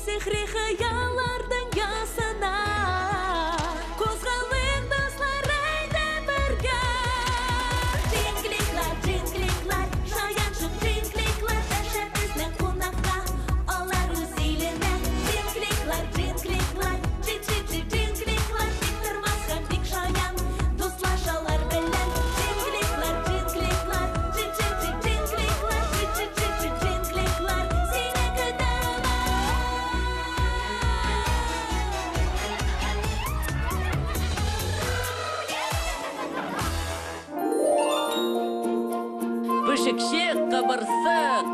Сихри хыяллар дөньясына. Кузгалыйк, дуслар, әйдә бергә. Джингликлар, джингликлар, шаян шук джингликлар, дәшә безне кунакка, алар үз иленә. Джингликлар, джингликлар, джи-джи-джи джингликлар, бик тормас һәм бик шаян, дуслашалар белән. Джингликлар, джингликлар, джи-джи-джи джингликлар, джи-джи-джи джингликлар, сине көтәләр. Пешекче кыбырсык.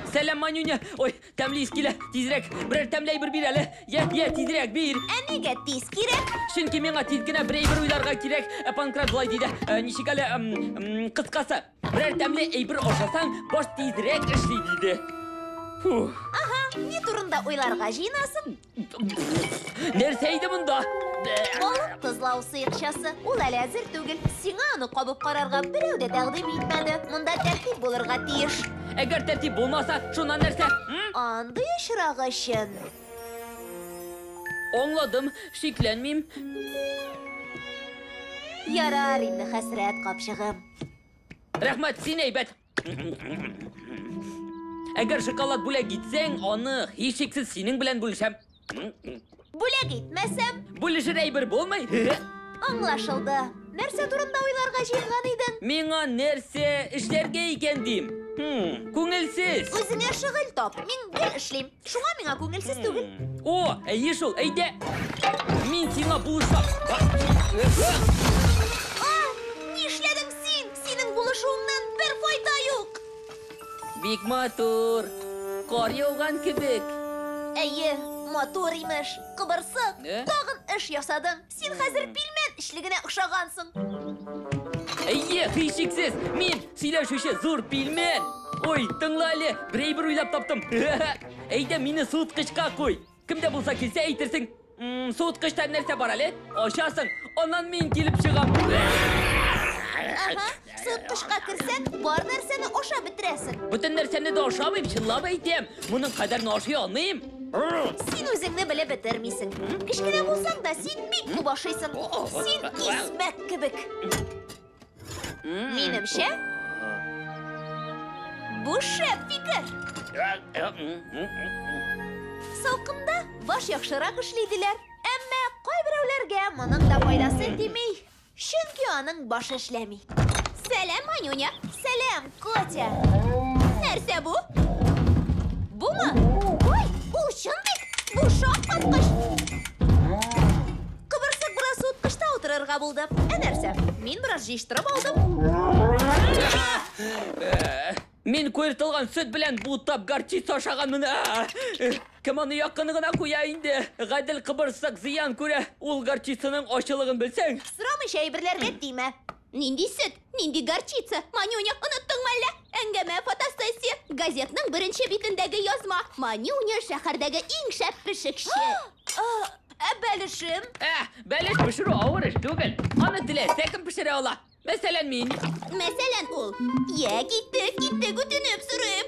Сәлам, Манюня. Ой, тәмле ис килә. Тизрәк, берәр тәмле әйбер бир әле. Я, я, тизрәк бир. Ә нигә тиз кирәк? Чөнки миңа тиз генә бер әйбер уйларга кирәк. Панкрат болай диде. Ничек әле, кыскасы, берәр тәмле әйбер ашасаң, баш тизрәк эшли диде. Фух. Ага, ни турында уйларга җыенасың? Нәрсә иде монда? Балык тозлау сыекчасы. Ул әле әзер түгел. Сиңа аны кабып карарга берәү дә тәкъдим итмәде. Монда тәртип булырга тиеш. Әгәр тәртип булмаса, шуннан нәрсә? Андый очрак өчен. Аңладым, шикләнмим. Ярар инде, хәсрәт капчыгым. Рәхмәт, син әйбәт. Әгәр шоколад бүләк итсәң, аны һичшиксез синең белән бүлешәм. Бүләк итмәсәм? Бүлешер әйбер булмый. Аңлашылды. Нәрсә турында уйларга җыенган идең? Миңа нәрсә эшләргә икән дим. Күңелсез. Үзеңә шөгыль тап. Мин гел эшлим. Шуңа миңа күңелсез түгел. О, әйе шул, әйдә. Мин сиңа булышам. А, нишләдең син? Синең булышуыңнан бер файда юк. Бик матур. Кар яуган кебек. Әйе, матур имеш. Кыбырсык. Э? Тагын эш ясадың. Син хәзер пилмән эчлегенә охшагансың. Әйе, һичшиксез. Мин сөйләшүче зур пилмән. Ой, тыңла әле, бер әйбер уйлап таптым. Әйдә, мине суыткычка куй. Кем дә булса килсә әйтерсең. Суыткычта нәрсә бар әле? Ачасың, аннан мин килеп чыгам. Ага, суыткычка керсәң, бар нәрсәне ашап бетерәсең. Бөтен нәрсәне дә ашамыйм, чынлап әйтәм. Моның кадәрен ашый алмыйм. Син үзеңне белеп бетермисең. Кечкенә булсаң да, син бик күп ашыйсың. Син кисмәк кебек. Минемчә, бу шәп фикер. Салкында баш яхшырак эшли диләр. Әмма кайберәүләргә моның да файдасы тими. Чөнки аның башы эшләми. Сәлам, Манюня. Сәлам, Котя. Нәрсә бу? Бумы? Ой, ул чын бит. Бу шаккаткыч. Кыбырсык бераз суыткычта утырырга булды. Ә нәрсә? Мин бераз җыештырып алдым. Мин куертылган сөт белән бутап горчица ашаганмын. Кем аны якын гына куя инде? Гадел кыбырсык зыян күрә. Ул горчицаның ачылыгын белсәң. Сорамыйча әйберләргә тимә. Нинди сөт, нинди горчица? Манюня, оныттыңмы әллә? Әңгәмә, фотосессия, газетның беренче битендәге язма. Манюня шәһәрдәге иң шәп пешекче. Ә бәлешем? Бәлеш пешерү авыр эш түгел. Аны теләсә кем пешерә ала. Мәсәлән, мин. Мәсәлән, ул. Йә, киттек, киттек, үтенеп сорыйм.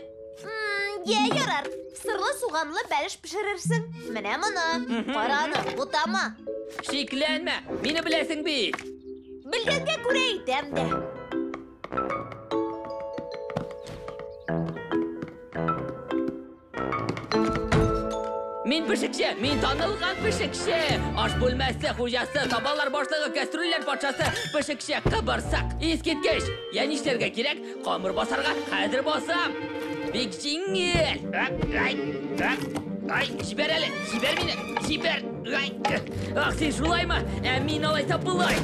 Йә, ярар. Сырлы суганлы бәлеш пешерерсең. Менә моны. Кара аны, бутама. Шикләнмә, мине беләсең бит. Белгәнгә күрә әйтәм дә. Мин пешекче, мин танылган пешекче. Аш бүлмәсе хуҗасы, табалар башлыгы, кәстрүлләр патшасы, пешекче кыбырсык. Искиткеч. Я нишләргә кирәк? Камыр басарга хәзер басам. Бик җиңел. Ай, җибәр әле, җибәр мине, җибәр. Ай, ах, син шулаймы? Ә мин алайса болай.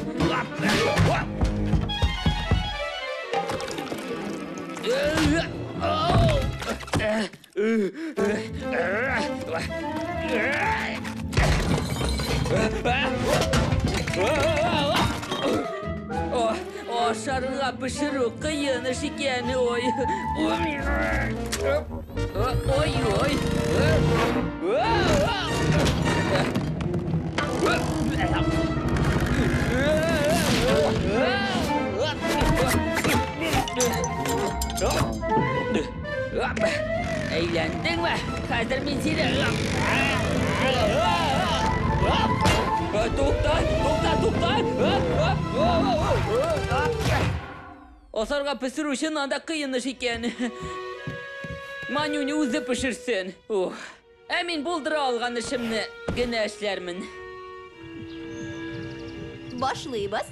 Ашарга пешерү кыен эш икән, ой. Ой, ой. Әйләндеңме? Хәзер мин сине... Тукта, тукта, тукта! Асарга пешерү чыннан да кыен эш икән. Манюня үзе пешерсен. Ә мин булдыра алган эшемне генә эшләрмен. Башлыйбыз.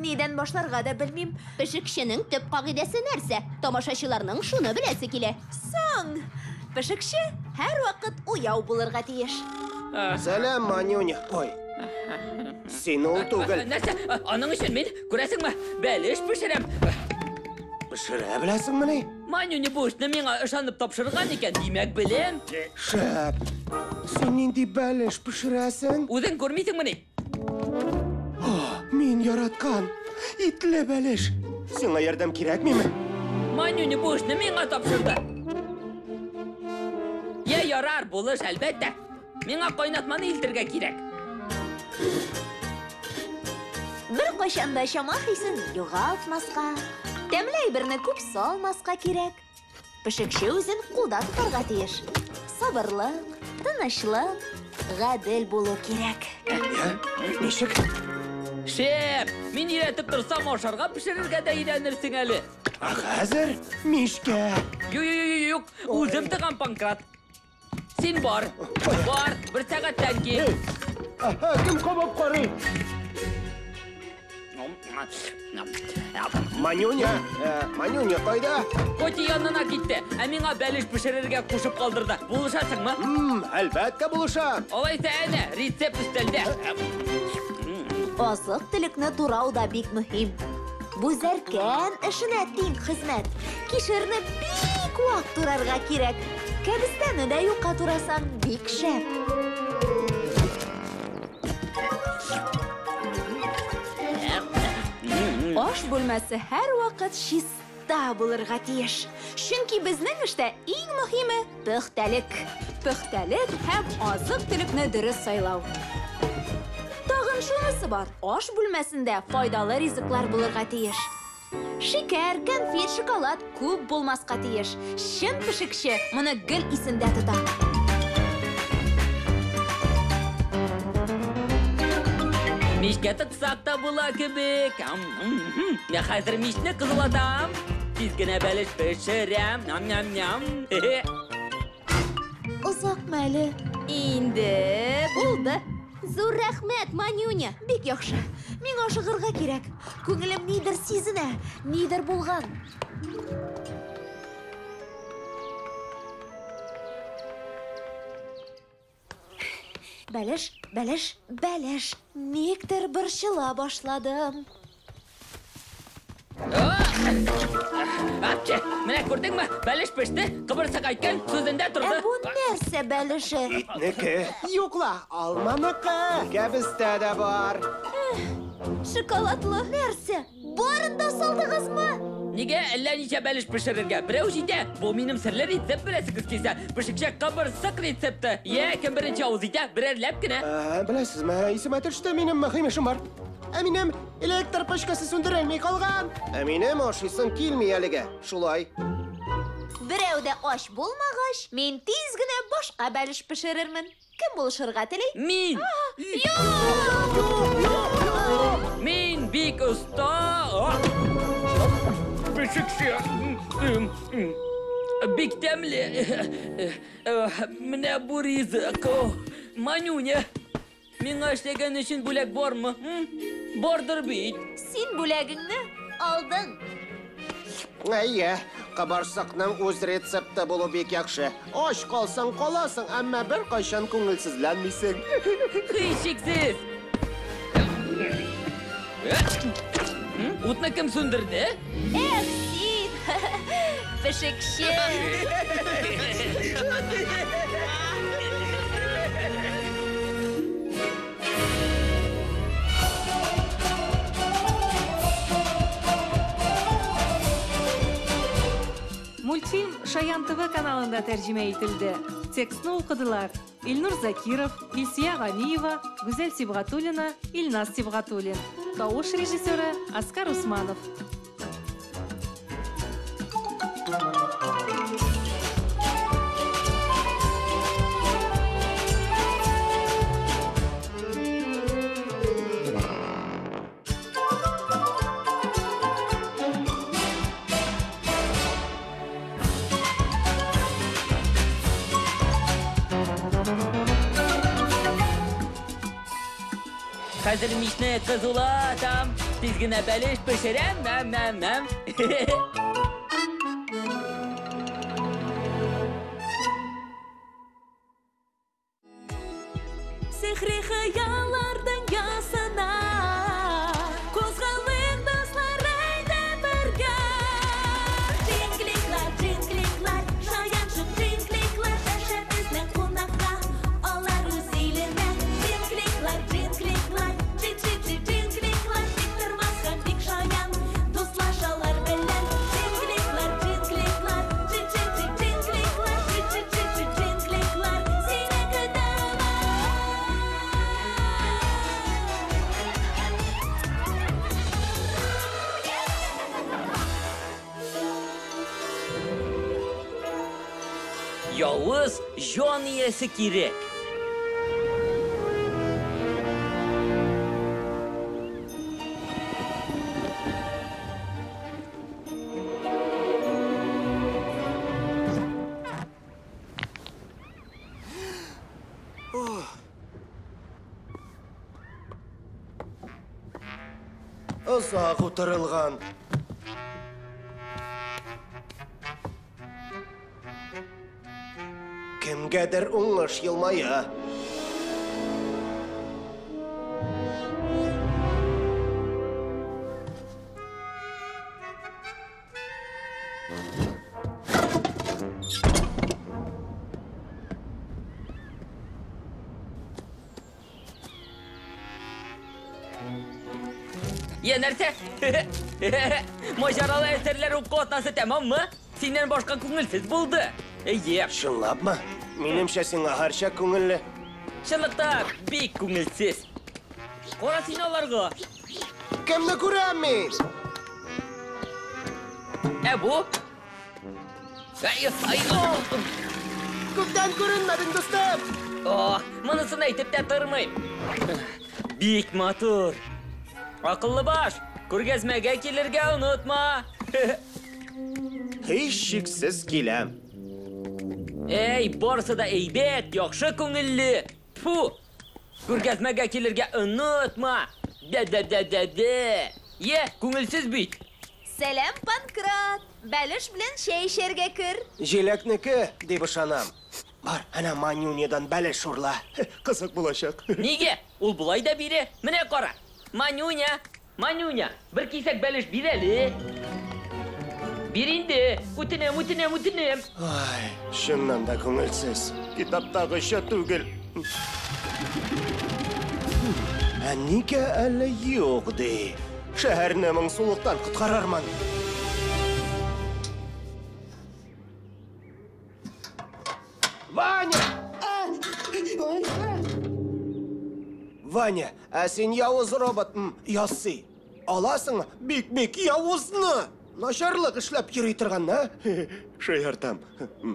Нидән башларга да белмим. Пешекченең төп кагыйдәсе нәрсә? Тамашачыларның шуны беләсе килә. Соң! Пешекче һәрвакыт уяу булырга тиеш. Сәлам, Манюня. Ой. Син ул түгел. Нәрсә? Аның өчен мин, күрәсеңме, бәлеш пешерәм. Пешерә беләсеңмени? Манюня бу эшне миңа ышанып тапшырган икән, димәк, беләм. Шәп. Син нинди бәлеш пешерәсең? Үзең күрмисеңмени? Мин яраткан итле бәлеш. Сиңа ярдәм кирәкмиме? Манюня бу эшне миңа тапшырды. Я ярар, булыш, әлбәттә. Миңа кайнатманы илтергә кирәк. Бер кайчан да чама хисен югалтмаска, тәмле әйберне күп салмаска кирәк. Пешекче үзен кулда тотарга тиеш. Сабырлык, тынычлык, гадел булу кирәк. Ничек? Шәп! Мин өйрәтеп торсам, ашарга пешерергә дә өйрәнерсең әле. Ә хәзер мичкә. Юк, үзем тыгам, Панкрат. Син бар, бар, бер сәгатьтән кил. Кем кабап карый? Манюня, Манюня кайда? Коти янына китте, ә миңа бәлеш пешерергә кушып калдырды. Булышасыңмы? Әлбәттә булышам. Алайса әнә, рецепт өстәлдә. Азык-төлекне турау да бик мөһим. Бу зәркән эшенә тиң хезмәт. Кишерне бик вак турарга кирәк. Кәбестәне дә юка турасаң бик шәп. Аш бүлмәсе һәрвакыт чиста булырга тиеш. Чөнки безнең эштә иң мөһиме пөхтәлек. Пөхтәлек һәм азык-төлекне дөрес сайлау. Тагын шунысы бар, аш бүлмәсендә файдалы ризыклар булырга тиеш. Шикәр, конфет, шоколад күп булмаска тиеш. Чын пешекче моны гел исендә тота. Мичкә тыксак та була кебек. Хәзер мичне кызылатам. Тиз генә бәлеш пешерәм. Ням-ням-ням. Озакмы әле? Инде булды. Зур рәхмәт, Манюня. Бик яхшы. Миңа ашыгырга кирәк. Күңелем нидер сизенә, нидер булган. Бәлеш, бәлеш, бәлеш. Никтер борчыла башладым. Апчы, менә күрдеңме? Бәлеш пеште, кыбырсык әйткән, сүзендә торды. Ә бу нәрсә бәлеше? Итнеке. Юк ла, алманыкы. Кәбестә дә бар. Шоколадлы. Нәрсә? Барын да салдыгызмы? Нигә әллә ничә бәлеш пешерергә? Берәү җитә. Бу минем серле рецепт, беләсегез килсә. Пешекче кыбырсык рецепты. Йә, кем беренче авыз итә, берәрләп кенә. Беләсезме, исемә төште, минем мөһим эшем бар. Ә минем электр пычкасы сүндерелми калган. Ә минем ашыйсым килми әлегә. Шулай. Берәү дә ач булмагач, мин тиз генә башка бәлеш пешерермен. Кем булышырга тели? Мин! Юк! Мин бик оста! Пешекче! Бик тәмле! Менә бу ризык! Манюня! Миңа эшләгән өчен бүләк бармы? Бардыр бит. Син бүләгеңне алдың. Әйе, кабарсыкның үз рецепты булу бик яхшы. Ач калсаң каласың, әмма бер кайчан күңелсезләнмисең. Һичшиксез. Утны кем сүндерде? Эх, син! Пешекче! Шаян ТВ каналында тәрҗемә ителде. Текстны укыдылар Илнур Закиров, Илсия Ганиева, Гүзәл Сибгатуллина, Илназ Сибгатуллин. Тавыш режиссеры Аскар Усманов. Хәзер мичне кызулатам, тиз генә бәлеш пешерәм, мәм, мәм, мәм. Сихри хыяллар дөньясына кузгалыйк, дуслар, әйдә бергә. Джингликлар, джингликлар, шаян джингликлар, дәшә безне кунакка, алар үз иленә. Джингликлар, джингликлар, джи-джи-джи, джингликлар, тик тормас һәм бик шаян, дуслашалар белән. Джингликлар, джингликлар, джи-джи-джи, джингликлар, джи-джи-джи, джингликлар, сине көтәләр. Явыз җан иясе кирәк. Озак утырылган. Кемгәдер уңыш елмая. Я нәрсә? Маҗаралы әсәрләр уку атнасы тәмаммы? Синнән башка күңелсез булды. Әйе. Чынлапмы? Минемчә, сиңа һәрчак күңелле. Чынлыкта бик күңелсез. Кара син аларга. Кемне күрәм мин? Ә бу? Ай, ай, о! Күптән күренмәдең, дустым. Ох, монысын әйтеп тә тормыйм. Бик матур. Акыллы баш, күргәзмәгә килергә онытма. Һичшиксез киләм. Эй, барысы да әйбәт, яхшы күңелле. Фу! Күргәзмәгә килергә онытма. Дә-дә-дә-дә-дә. Е, күңелсез бит. Сәлам, Панкрат. Бәлеш белән чәй эчәргә кер. Җиләкнеке, дип ышанам. Бар, әнә Манюнядан бәлеш урла. Кызык булачак. Нигә? Ул болай да бирә. Менә кара. Манюня, Манюня, бер кисәк бәлеш бир әле. Бир инде. Үтенәм, үтенәм, үтенәм. Ай, чыннан да күңелсез. Китаптагыча түгел. Ә нигә әле юк ди? Шәһәрне моңсулыктан коткарырмын. Ваня! Ваня, ә син явыз робот ясый. Аласың бик-бик явызны. Начарлык эшләп йөри торганны, а? Шаяртам.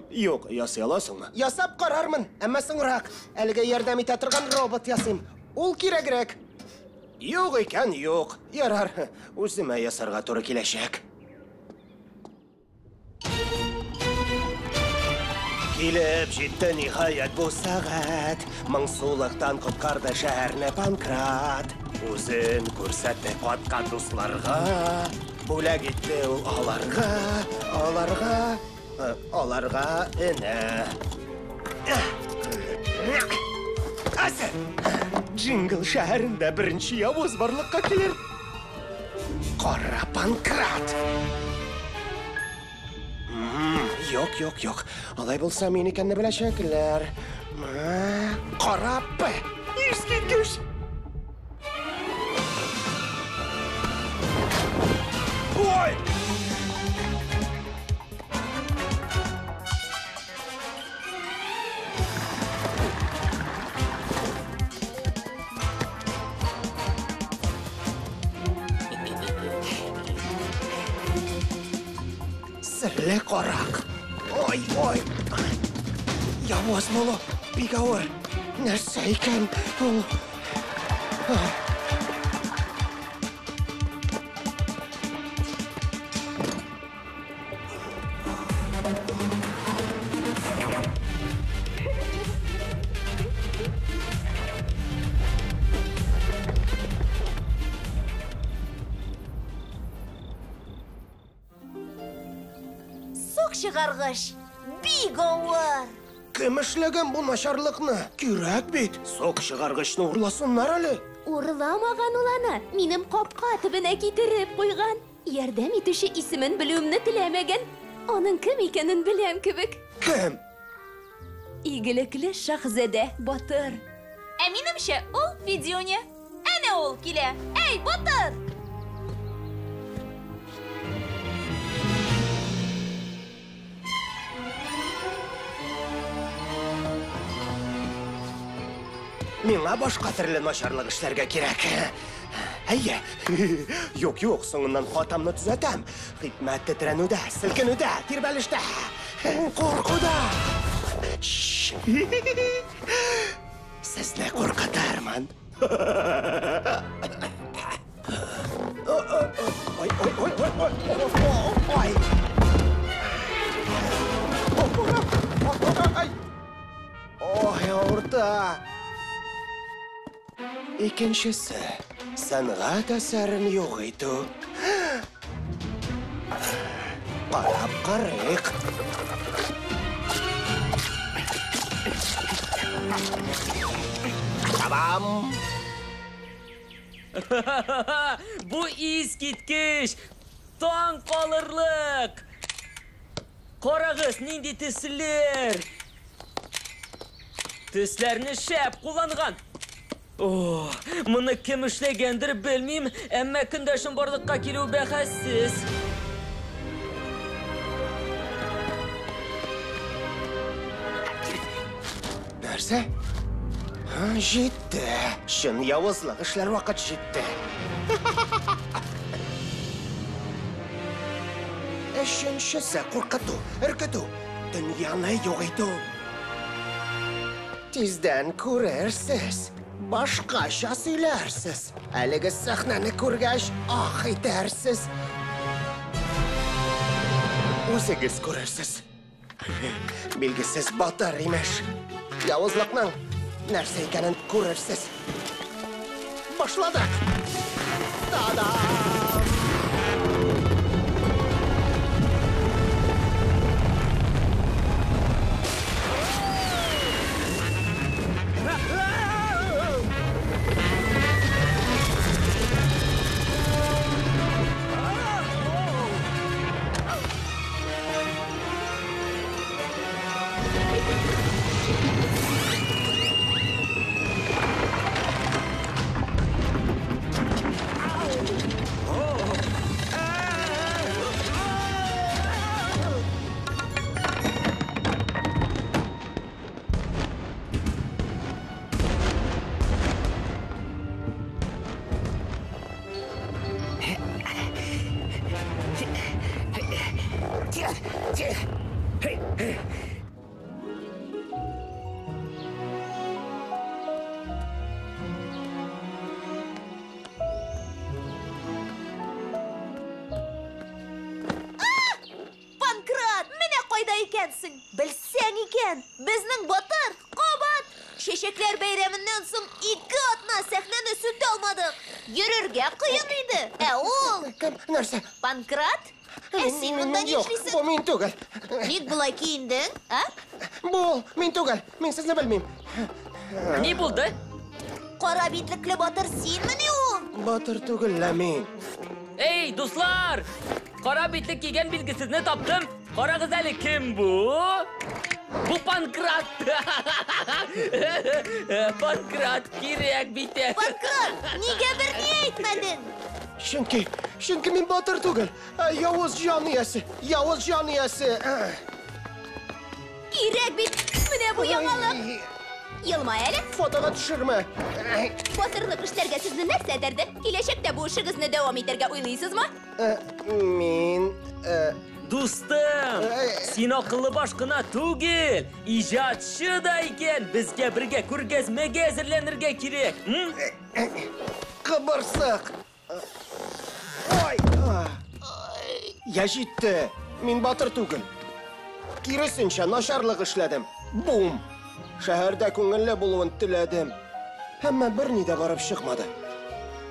Юк, ясый аласыңмы? Ясап карармын, әмма соңрак. Әлегә ярдәм итә торган робот ясыйм. Ул кирәгрәк. Юк икән, юк. Ярар, үземә ясарга туры киләчәк. Килеп җитте ниһаять бу сәгать. Моңсулыктан коткарды шәһәрне Панкрат. Үзен күрсәтте каткан дусларга. Бүләк итте ул аларга, аларга, аларга энә. Әсә! Джингл шәһәрендә беренче явыз барлыкка килер. Кара Панкрат! Юк, юк, юк. Алай булса, мин икәнне беләчәкләр. Кара П! Искиткеч! Ой! Серле карак. Ой, ой. Явыз булу бик авыр. Нәрсә икән ул? Сок чыгаргыч бик авыр. Кем эшләгән бу начарлыкны? Кирәк бит. Сок чыгаргычны урласыннар әле. Урламаган ул аны. Минем капка төбенә китереп куйган. Ярдәм итүче исемен белүемне теләмәгән. Аның кем икәнен беләм кебек. Кем? Игелекле шаһзадә Батыр. Ә минемчә, ул Федюня. Әнә ул килә. Әй, Батыр! Миңа башка төрле начарлык эшләргә кирәк. Әйе. Юк, юк, соңыннан хатамны төзәтәм. Хикмәт тетрәнүдә, селкенүдә, тирбәлештә, куркуда. Шш. Сезне куркытырмын. Ой, ой, ой, ой, ой, ой, ой. Ой, авырта. Икенчесе. Сәнгать әсәрен юк итү. Карап карыйк. Табам! Бу искиткеч! Таң калырлык! Карагыз, нинди төсләр! Төсләрне шәп кулланган. О, моны кем эшләгәндер белмим, әмма көндәшем барлыкка килү бәхәссез. Нәрсә? Ха, җитте. Чын явызлык эшләр вакыт җитте. Өченчесе куркыту, өркетү, дөньяны юк итү. Тиздән күрерсез. Башкача сөйләрсез. Әлеге сәхнәне күргәч, ах итәрсез. Үзегез күрерсез. Билгесез батыр имеш. Явызлыкның нәрсә икәнен күрерсез. Башладык. Та-дам! Панкрат, менә кайда икәнсең. Белсәң икән, безнең батыр кабат Чәчәкләр бәйрәменнән соң 2 атна сәхнәне сүтә алмадык. Йөрергә кыен иде. Ә ул Кем? Нәрсә? Панкрат? Ә син монда ни Юк, эшлисең? бу мин түгел. Ник болай киендең, а? Бу мин түгел. Мин сезне белмим. Ни булды? Кара битлекле батыр синмени ул? Батыр түгел лә мин. Эй, дуслар! Кара битлек кигән билгесезне таптым. Карагыз әле, кем бу? Бу Панкрат! Панкрат кирәк бит. Панкрат, нигә берни әйтмәдең? Чөнки мин батыр түгел. Ә явыз җан иясе, явыз җан иясе. Кирәк бит! Менә бу яңалык! Елмай әле. Фотога төшермә. Батырлык эшләргә сезне нәрсә этәрде? Киләчәктә бу эшегезне дәвам итәргә уйлыйсызмы? Мин дустым. Син акыллы баш кына түгел, иҗатчы да икән. Безгә бергә күргәзмәгә әзерләнергә кирәк. Кыбырсык. Ой! Я җитте. Мин батыр түгел. Киресенчә, начарлык эшләдем. Бум! Шәһәрдә күңелле булуын теләдем. Әмма берни дә барып чыкмады.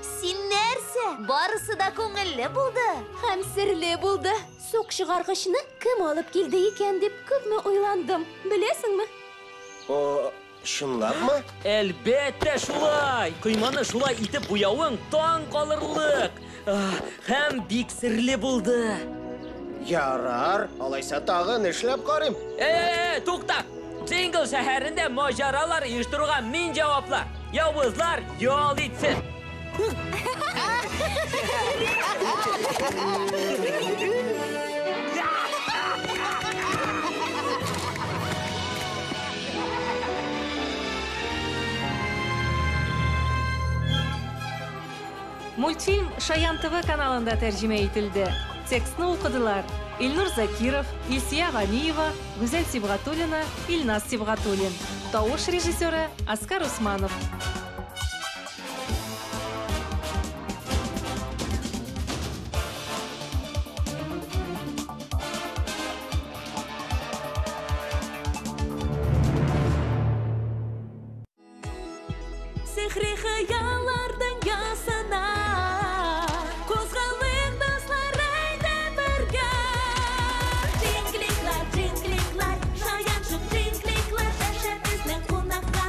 Син нәрсә? Барысы да күңелле булды. Һәм серле булды. Сок чыгаргычны кем алып килде икән дип күпме уйландым. Беләсеңме? О, чынлапмы? Әлбәттә шулай! Койманы шулай итеп буявың таң калырлык. Һәм бик серле булды. Ярар, алайса тагын эшләп карыйм. Тукта! Джингл шәһәрендә маҗаралар оештыруга мин җаваплы. Явызлар ял итсен. Мультфильм Шаян ТВ каналында тәрҗемә ителде. Текстны укыдылар Илнур Закиров, Илсия Ганиева, Гүзәл Сибгатуллина, Илназ Сибгатуллин. Тавыш режиссеры Аскар Усманов. Сихри хыяллар дөньясына кузгалыйк, дуслар, әйдә бергә. Джингликлар, джингликлар, шаян-шук джингликлар, дәшә безне кунакка,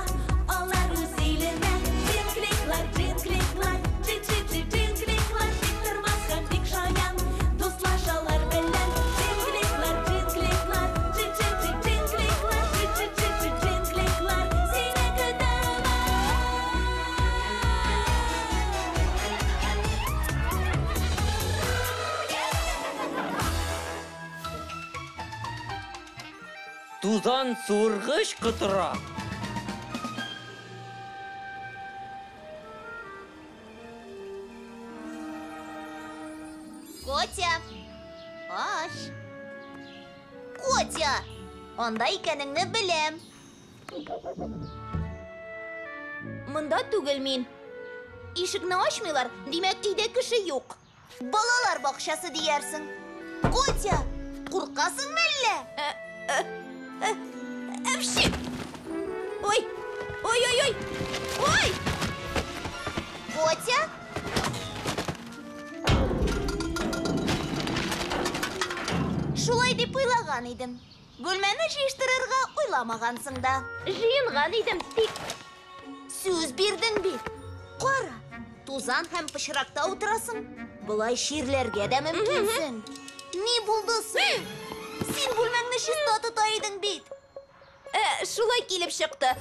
алар үз иленә. Джингликлар, джингликлар, джи-джи-джи джингликлар, тик тормас һәм бик шаян, дуслашалар белән. Джингликлар, джингликлар, джи-джи-джи джингликлар, джи-джи-джи джингликлар, сине көтәләр. Тузан суыргыч котыра. Котя! Аш! Котя! Анда икәнеңне беләм. Монда түгел мин. Ишекне ачмыйлар, димәк, өйдә кеше юк. Балалар бакчасы диярсең. Котя, куркасың мәллә? Әпши! Ой! Ой, ой, ой! Ой! Котя? Шулай дип уйлаган идем. Бүлмәне җыештырырга уйламагансың да. Җыенган идем, тик Сүз бирдең бит. Кара, тузан һәм пычракта утырасың. Болай чирләргә дә мөмкинсең. Ни булды соң? Син бүлмәңне чиста тота идең бит. Шулай килеп чыкты.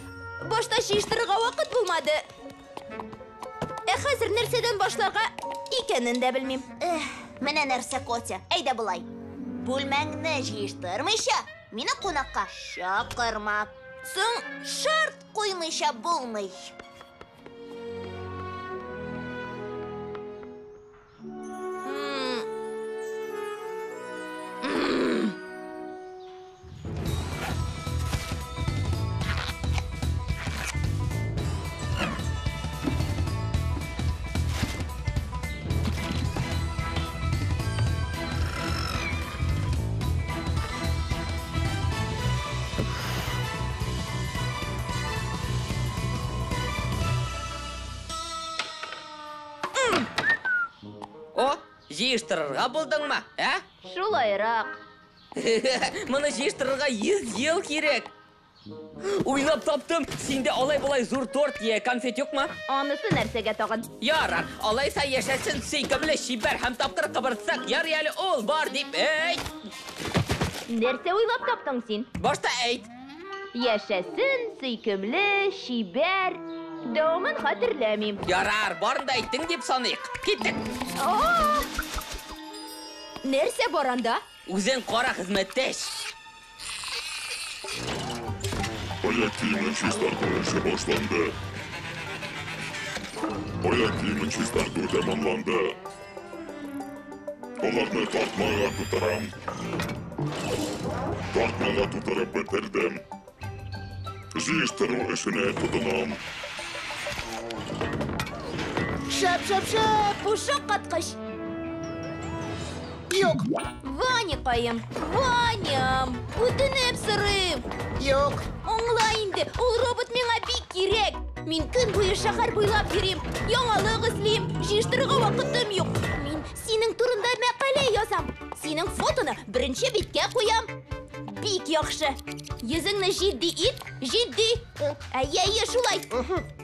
Башта җыештырырга вакыт булмады. Ә хәзер нәрсәдән башларга икәнен дә белмим. Эх, менә нәрсә, Котя, әйдә болай. Бүлмәңне җыештырмыйча, мине кунакка чакырма. Соң шарт куймыйча булмый. О, җыештырырга булдыңмы, ә? Шулайрак. Моны җыештырырга 100 ел кирәк. Уйлап таптым, синдә алай-болай зур торт я конфет юкмы? Анысы нәрсәгә тагын? Ярар, алайса яшәсен сөйкемле, чибәр һәм тапкыр кыбырсак, ярый әле ул бар дип әйт. Нәрсә уйлап таптың син? Башта әйт. Яшәсен, сөйкемле, чибәр. Дәвамын хәтерләмим. Ярар, барын да әйттең дип саныйк. Киттек. Нәрсә бар анда? Үзең кара, хезмәттәш. Аяк киемен чистарту эше башланды. Аяк киемен чистарту тәмамланды. Аларны тартмага тутырам. Тартмага тутырып бетердем. Җыештыру эшенә тотынам. Шәп, шәп, шәп! Бу шаккаткыч! Юк! Ванякаем, Ваням, үтенеп сорыйм. Юк! Аңла инде, ул робот миңа бик кирәк. Мин көн буе шәһәр буйлап йөрим, яңалык эзлим, җыештырырга вакытым юк. Мин синең турында мәкалә язам. Синең фотоны беренче биткә куям. Бик яхшы. Йөзеңне җитди ит, җитди. Әйе, әйе, шулай.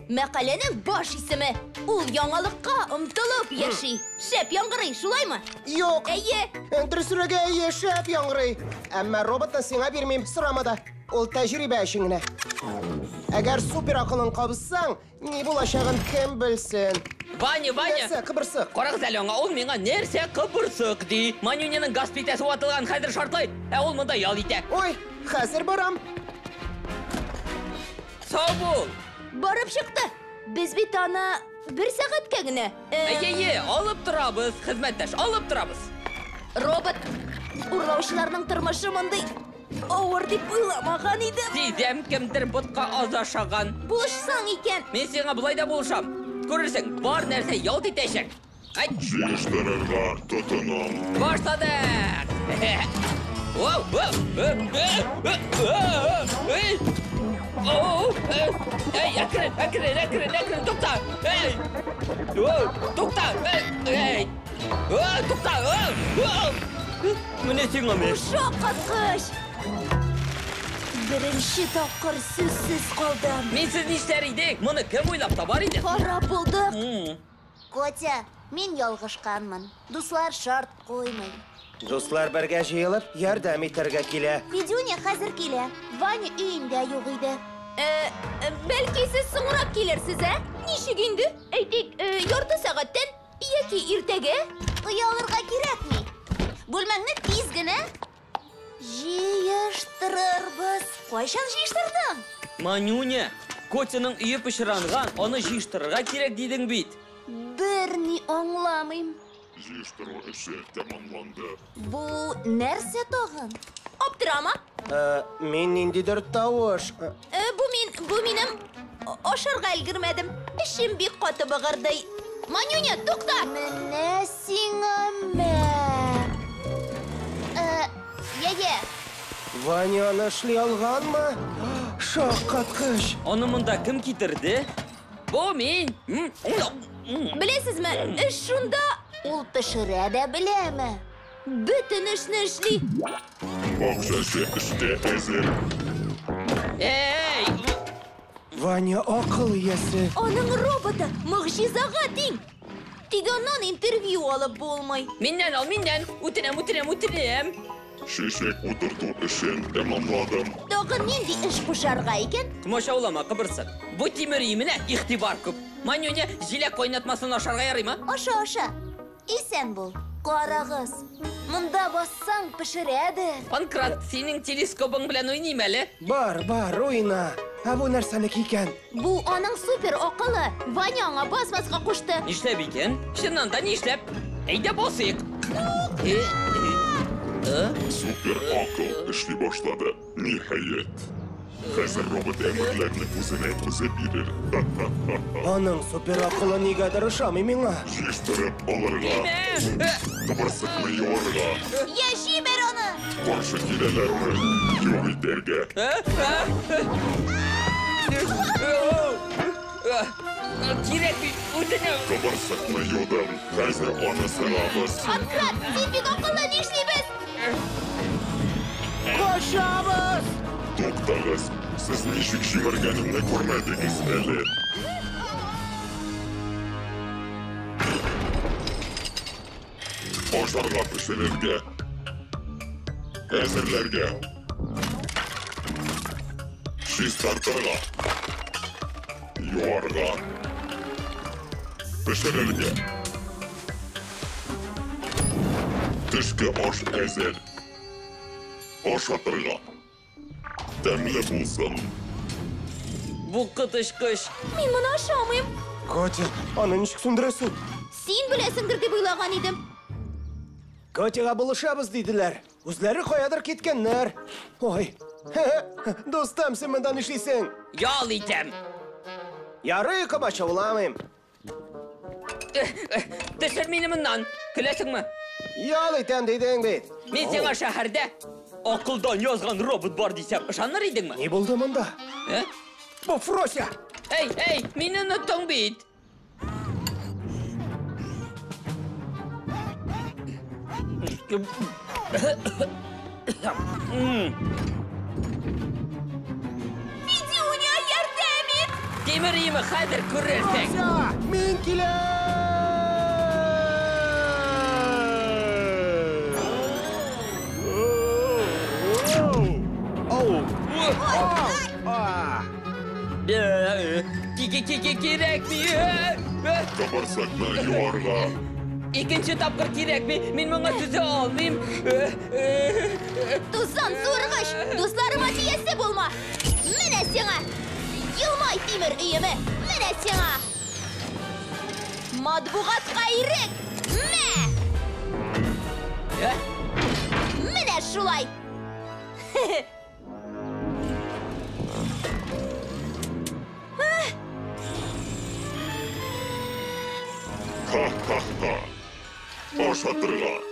Мәкаләнең баш исеме. Ул яңалыкка омтылып яши. Шәп яңгырый, шулаймы? Юк! Әйе. Дөресрәге, әйе, шәп яңгырый. Әмма роботны сиңа бирмим, сорама да. Ул тәҗрибә өчен генә. Әгәр супер акылын кабызсаң, ни булачагын кем белсен. Ваня, Ваня! Нәрсә, кыбырсык? Карагыз әле аңа, ул миңа нәрсә кыбырсык ди. Манюняның газ плитәсе ватылган, хәзер шартлый, ә ул монда ял итә. Ой, хәзер барам. Сау бул! Барып чыкты. Без бит аны бер сәгатькә генә. Әйе, әйе, алып торабыз, хезмәттәш, алып торабыз. Робот, урлаучыларның тормышы мондый авыр дип уйламаган идем. Сизәм, кемдер ботка аз ашаган. Булышсаң икән. Мин сиңа болай да булышам. Күрерсең, бар нәрсә ялт итәчәк. Ай, Җыештырырга тотынам. башладык! Воу, воу, э, э, э, э, эй! Оу, э, Эй, әкрен, әкрен, әкрен, әкрен, тукта! Эй! Воу, тукта! Эй, эй! О, тукта! О, о! Менә сиңа мин. Шаккаткыч! Беренче тапкыр сүзсез калдым. Минсез нишләр идек? Моны кем уйлап табар иде? Харап булдык. Котя, мин ялгышканмын. Дуслар шарт куймый. Дуслар бергә җыелып, ярдәм итәргә килә. Федюня хәзер килә. Ваня өендә юк иде. Бәлки сез соңрак килерсез, ә? Ничек инде? Әйтик, ярты сәгатьтән яки иртәгә? Оялырга кирәкми. Бүлмәңне тиз генә җыештырырбыз. Кайчан җыештырдың? Манюня, Котяның өе пычранган, аны җыештырырга кирәк дидең бит. Берни аңламыйм. Җыештыру эше тәмамланды. Бу нәрсә тагын? Аптырама. Мин ниндидер тавыш. Бу мин, бу минем ашарга өлгермәдем. Эчем бик каты быгырдый. Манюня, тукта! Менә сиңа мә. Йә-йә. Ваня аны эшли алганмы? Шаккаткыч. Аны монда кем китерде? Бу мин. Беләсезме, эш шунда. Ул пешерә дә беләме? Бөтен эшне эшли. Бакчачы эшкә әзер. Эй! Ваня акыл иясе. Аның роботы могҗизага тиң. Тик аннан интервью алып булмый. Миннән ал, миннән. Үтенәм, үтенәм, үтенәм. Чәчәк утырту эшен тәмамладым. Тагын нинди эш кушарга икән? Комачаулама, кыбырсык. Бу тимер өеменә игътибар күп. Манюня, җиләк кайнатмасын ашарга ярыймы? Аша, аша. Исән бул. Карагыз. Монда бассаң пешерәдер. Панкрат, синең телескобың белән уйныйм әле. Бар, бар, уйна. Ә бу нәрсәнеке икән? Бу аның супер акылы. Ваня аңа басмаска кушты. Нишләп икән? Чыннан да нишләп? Әйдә басыйк. Супер акыл эшли башлады. Ниһаять. Хәзер робот әмерләрне үзенә үзе бирер. Аның супер акылы нигәдер ошамый миңа. Җыештырып алырга. Кыбырсыкны юарга. Йә, җибәр аны! Каршы киләләрне юк итәргә. Кирәкми, үтенәм. Кыбырсыкны юдым. Хәзер аны сыгабыз. Панкрат, син бик акыллы, нишлибез? Качабыз! Туктагыз. Сез ничек җимергәнемне күрмәдегез әле. Ашарга пешерергә. Әзерләргә. Чистартырга. Юарга. Пешерергә. Төшке аш әзер. Ашатырга. Тәмле булсын. Бу коточкыч. Мин моны ашамыйм. Котя, аны ничек сүндерәсең? Син беләсеңдер дип уйлаган идем. Котяга булышабыз диделәр. Үзләре каядыр киткәннәр. Ой. Дустым, син монда нишлисең? Ял итәм. Ярый, комачауламыйм. Төшер мине моннан. Көләсеңме? Ял итәм дидең бит. Мин сиңа шәһәрдә акылдан язган робот бар дисәм, ышаныр идеңме? Ни булды монда? Э? Бу Фрося! Эй, эй, мине оныттың бит. Федюня, ярдәм ит! Тимер име хәзер күрерсең. Фрося! Мин киләм! Ау! А! Кирәкми. Кабарсакны юарга. Икенче тапкыр кирәкми. Мин моңа түзә алмыйм. Тузан суыргыч! Дусларыма тиясе булма! Менә сиңа! Елмай тимер өеме! Менә сиңа! Матбугатка ирек! Мә! Менә шулай! Ха-ха-ха. Ашатырга.